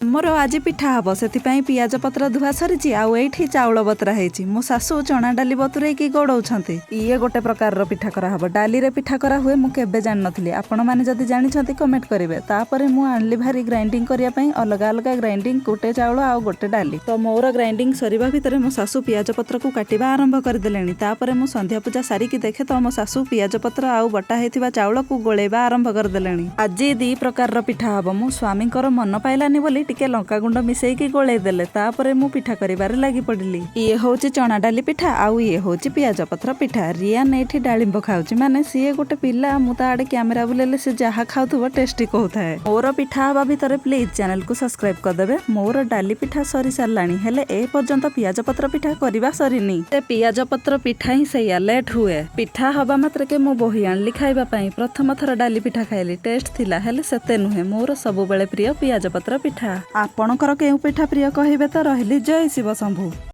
ଆମର ଆଜି ପିଠା ହବ, ସେଥିପାଇଁ ପିଆଜ ପତ୍ର ଧୁଆ ସରିଛି ଆଉ ଏଇଠି ଚାଉଳ ବତୁରା ହେଇଛି। ମୋ ଶାଶୁ ଚଣା ଡାଲି ବତୁରେଇକି ଗୋଡଉଛନ୍ତି। ଇଏ ଗୋଟେ ପ୍ରକାରର ପିଠା କରାହବ। ଡାଲିରେ ପିଠା କରା ହୁଏ, ମୁଁ କେବେ ଜାଣିନଥିଲି। ଆପଣମାନେ ଯଦି ଜାଣିଛନ୍ତି, କମେଣ୍ଟ କରିବେ। ତାପରେ ମୁଁ ଆଣିଲି ଭାରି ଗ୍ରାଇଣ୍ଡିଙ୍ଗ କରିବା ପାଇଁ ଅଲଗା ଅଲଗା ଗ୍ରାଇଣ୍ଡିଙ୍ଗ, ଗୋଟେ ଚାଉଳ ଆଉ ଗୋଟେ ଡାଲି। ତ ମୋର ଗ୍ରାଇଣ୍ଡିଙ୍ଗ ସରିବା ଭିତରେ ମୋ ଶାଶୁ ପିଆଜ ପତ୍ରକୁ କାଟିବା ଆରମ୍ଭ କରିଦେଲେଣି। ତାପରେ ମୁଁ ସନ୍ଧ୍ୟା ପୂଜା ସାରିକି ଦେଖେ ତ ମୋ ଶାଶୁ ପିଆଜ ପତ୍ର ଆଉ ବଟା ହେଇଥିବା ଚାଉଳକୁ ଗୋଳେଇବା ଆରମ୍ଭ କରିଦେଲେଣି। ଆଜି ଦି ପ୍ରକାରର ପିଠା ହବ। ମୋ ସ୍ୱାମୀଙ୍କର ମନ ପାଇଲାନି ବୋଲି ଟିକେ ଲଙ୍କାଗୁଣ୍ଡ ମିଶେଇକି ଗୋଳେଇ ଦେଲେ। ତାପରେ ମୁଁ ପିଠା କରିବାରେ ଲାଗି ପଡ଼ିଲି। ଇଏ ହଉଛି ଚଣା ଡାଲି ପିଠା ଆଉ ଇଏ ହଉଛି ପିଆଜ ପତ୍ର ପିଠା। ରିଆନ ଏଇଠି ଡାଳିମ୍ବ ଖାଉଛି। ମାନେ ସିଏ ଗୋଟେ ପିଲା, ମୁଁ ତା ଆଡେ କ୍ୟାମେରା ବୁଲେଇଲେ ସେ ଯାହା ଖାଉଥିବ ଟେଷ୍ଟି କହୁଥାଏ। ମୋର ପିଠା ହବା ଭିତରେ ପ୍ଲିଜ ଚ୍ୟାନେଲକୁ ସବସ୍କ୍ରାଇବ କରିଦେବେ। ମୋର ଡାଲି ପିଠା ସରି ସାରିଲାଣି, ହେଲେ ଏ ପର୍ଯ୍ୟନ୍ତ ପିଆଜ ପତ୍ର ପିଠା କରିବା ସରିନି। ସେ ପିଆଜ ପତ୍ର ପିଠା ହିଁ ସେଇଆ ଲେଟ୍ ହୁଏ। ପିଠା ହବା ମାତ୍ରକେ ମୁଁ ବୋହି ଆଣିଲି ଖାଇବା ପାଇଁ। ପ୍ରଥମ ଥର ଡାଲି ପିଠା ଖାଇଲି। ଟେଷ୍ଟ ଥିଲା, ହେଲେ ସେତେ ନୁହେଁ। ମୋର ସବୁବେଳେ ପ୍ରିୟ ପିଆଜ ପତ୍ର ପିଠା। ଆପଣଙ୍କର କେଉଁ ପିଠା ପ୍ରିୟ କହିବେ ତ? ରହିଲି, ଜୟ ଶିବ ଶମ୍ଭୁ।